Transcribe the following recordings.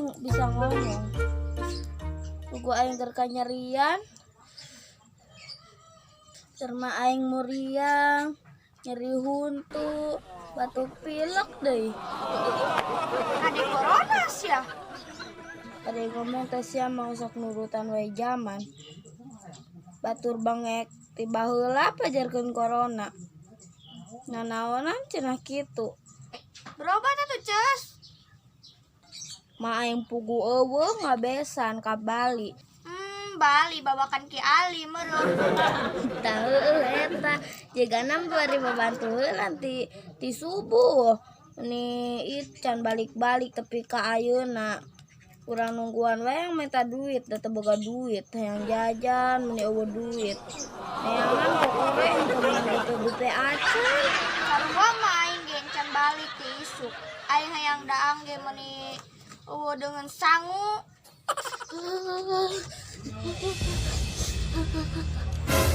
aing bisa ngomong. Puguh aing keur kanyerian. Keur mah aing muriang, nyeri huntu, batuk pilek deui. Kade corona sia. Kade ngomong teh sia mah sok nurutan wae jaman. Batur bangek ti baheula pajarkeun corona. Nanaonan cenah kitu. Berobat atuh, Ces. Ma aing puguh eueuh ngabesan ka Bali. Bali bawakan Ki Ali meureun. Tah heueuh eta jigana bari babantu heula ti subuh. Ni ican balik-balik tepi ka ayeuna. Urang nungguan wae yang minta duit, da teu boga duit, hayang jajan meni eueuh duit. Neangan kokore teu meunang gupe-gupe acan. Sarua mah aing ge encan balik ti isuk. Aing hayang daang ge meni eueuh dengan sangu.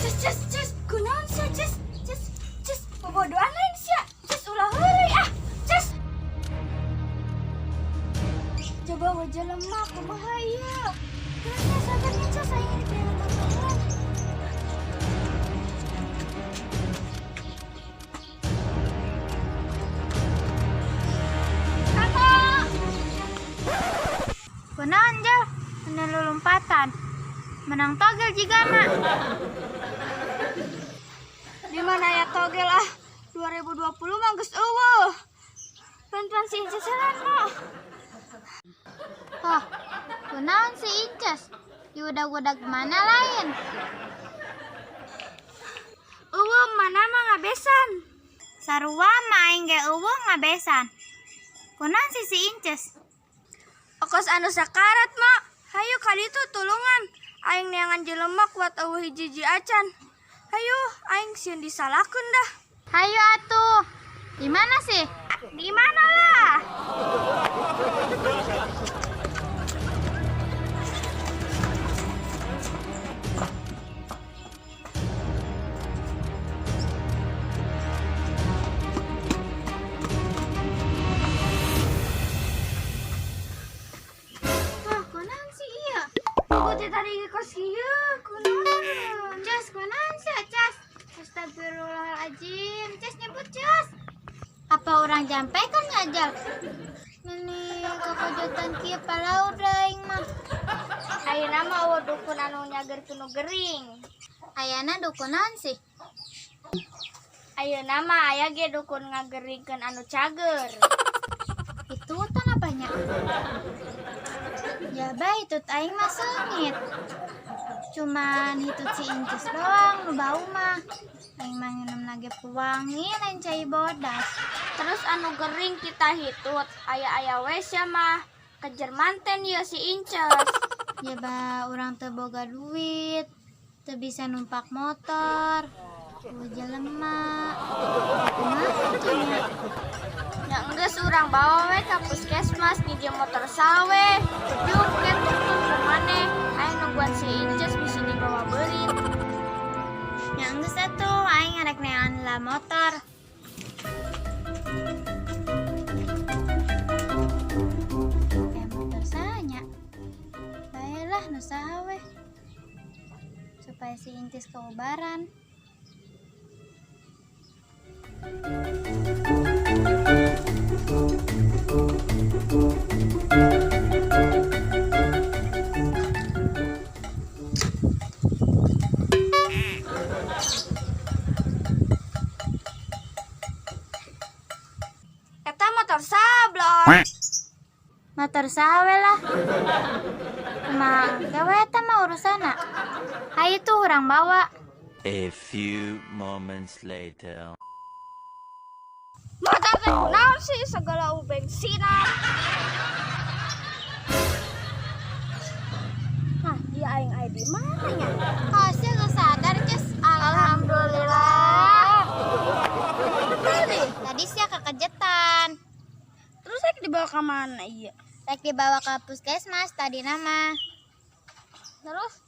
Ces ces ces, kunaon sia ces ces ces, bobodoan lain sia. Ces ulah heureuy ah. Ces. Coba wajah lemah kumaha ieu. Terus nya sabarnya ces aing ini pengen nonton. Kakak. Kunaon jal? Meni lulumpatan. Menang togel jigana. Di mana ya togel ah? 2020 mah geus eueuh. Bantuan si Inces heula mah. Oh, kunaon si Inces? Diudag-udag mana lain? Eueuh mana mah ngabesan. Sarua mah aing ge eueuh ngabesan. Kunaon si Inces? Okos anu sakarat mah. Hayu kaditu tulungan. Aing neangan jelema kuat eueuh hiji-hiji acan. Hayu aing sieun disalahkeun dah. Hayu atuh. Di mana sih? Di mana lah? Wah, kunaon sih ieu? Aku teh tadi kos kieu, kunaon? Ces, kunaon sih, Ces? Astagfirullahaladzim. Ces nyebut, Ces. Apa orang jampe kan ngajal? Meni kokojotan kieu palaur aing mah. Ayeuna mah eueuh dukun anu nyagerkeun nu gering. Ayana dukun naon sih? Ayeuna mah aya ge dukun ngageringkeun anu cager. Itu tan apanya? Jaba hitut aing mah seungit. Cuman hitut si Inces doang nu bau mah. Aing mah nginum lagi pewangi lain cai bodas. Terus anu gering kita hitut, aya-aya we sia mah. Kejer manten ieu si Inces. Jaba urang teu boga duit, teu bisa numpak motor. Eueuh jelema. Kumaha tuh nya? Nya enggeus urang bawa we ka puskesmas ngijeu motor sawe. Yuk ke tuntun ku maneh. Aing nungguan si Inces bisi dibawa beurit. Nya enggeus atuh aing arek neangan lah motor. Motor sanya. Baelah nu saha weh. Supaya si Inces kaubaran. Eta motor sablon. Motor saha we lah. Kumaha gawe eta mah urusanna. Hayu tuh urang bawa. A few moments later. Motor teh kunaon sih segala u bensinan. Hah, ieu aing aya di mana nya? Oh, sia geus sadar, Ces. Alhamdulillah. Tadi. Tadi sia kekejetan. Terus rek dibawa ka mana ieu? Rek dibawa ke puskesmas tadi nama. Terus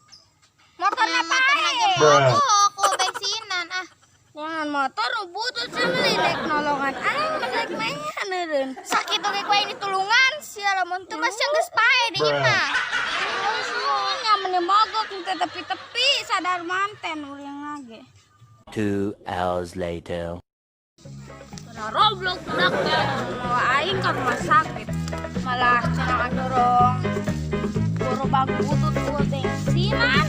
motor Nah, pae. motor lagi mogok ku bensinan ah. Jangan motor butut sama rek nolongan aing mah. Rek maehan eureun. Sakitu ge ku aing ditulungan, sia lamun teu mah sia geus paeh di imah. Geus nya meni mogok teh tepi-tepi sadar manten urang lagi. 2 hours later. Cenah roblok budak teh mawa aing ka rumah sakit. Malah cenah dorong gerobak butut ku bensinan.